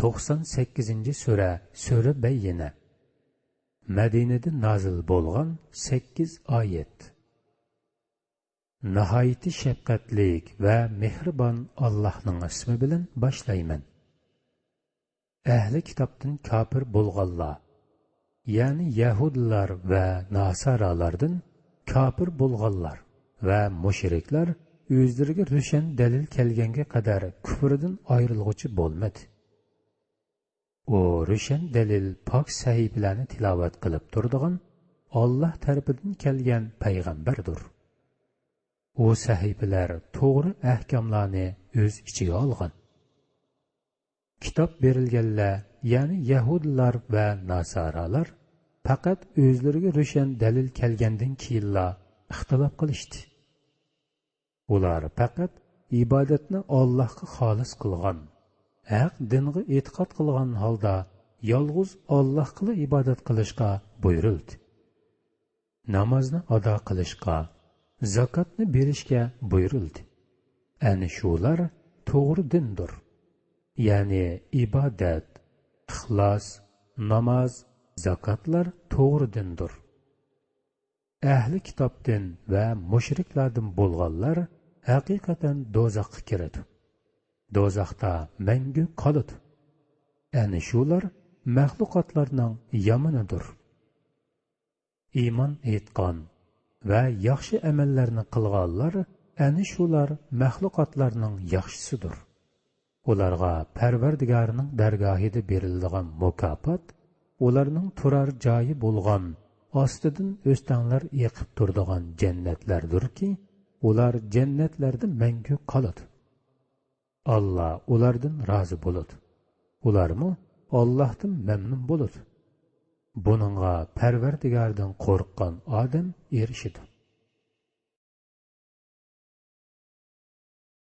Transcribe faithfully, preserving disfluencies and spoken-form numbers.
توقسان سەككىزىنچى سۈرە، سۈرە بەييىنە. مەدىنىدە نازىل بولغان سەككىز ئايەت. ناھايىتى شەپقەتلىك ۋە مېھرىبان ئاللاھنىڭ ئىسمى بىلەن باشلايمەن. ئەھلى كىتابتىن كاپىر بولغانلار، يەنى يەھۇدىيلار ۋە ناسارالاردىن كاپىر بولغانلار ۋە مۇشرىكلار ئۆزلىرىگە روشەن دەلىل كەلگەنگە قەدەر كۇفرىدىن ئايرىلغۇچى بولمىدى. ئۇ روشەن دەلىل پاك سەھىپىلەرنى تىلاۋەت قىلىپ تۇرىدىغان ئاللاھ تەرىپىدىن كەلگەن پەيغەمبەردۇر. ئۇ سەھىپىلەر توغرا ئەھكاملارنى ئۆز ئىچىگە ئالغان. كىتاب بېرىلگەنلەر، يەنى يەھۇدىيلار ۋە ناسارالار پەقەت ئۆزلىرىگە روشەن دەلىل كەلگەندىن كېيىنلا ئىختىلاپ قىلىشتى. ئۇلار پەقەت ئىبادەتنى ئاللاھقا خالىس قىلغان، ھەق دىنغا ئېتىقاد قىلغان ھالدا يالغۇز ئاللاھقىلا ئىبادەت قىلىشقا بۇيرۇلدى. نامازنى ئادا قىلىشقا، زاكاتنى بېرىشكە بۇيرۇلدى. ئەنە شۇلار توغرا دىندۇر. يەنى ئىبادەت، ئىخلاس، ناماز، زاكاتلار توغرا دىندۇر. ئەھلى كىتابتىن ۋە مۇشرىكلاردىن بولغانلار ھەقىقەتەن دوزاخقا كىرىدۇ. دوزاختا مەڭگۈ قالىدۇ. ئەنە شۇلار مەخلۇقاتلارنىڭ يامىنىدۇر. ئىمان ئېيتقان ۋە ياخشى ئەمەللەرنى قىلغانلار ئەنە شۇلار مەخلۇقاتلارنىڭ ياخشىسىدۇر. ئۇلارغا پەرۋەردىگارىنىڭ دەرگاھىدا بېرىلىدىغان مۇكاپات، ئۇلارنىڭ تۇرار جايى بولغان ئاستىدىن ئۆستەڭلەر ئېقىپ تۇرىدىغان جەننەتلەردۇركى، ئۇلار جەننەتلەردە مەڭگۈ قالىدۇ. ئاللا ئۇلاردىن رازى بولىدۇ. ئۇلارمۇ ئاللاھتىن مەمنۇن بولىدۇ. بۇنىڭغا پەرۋەردىگاردىن قورققان ئادەم ئېرىشىدۇ.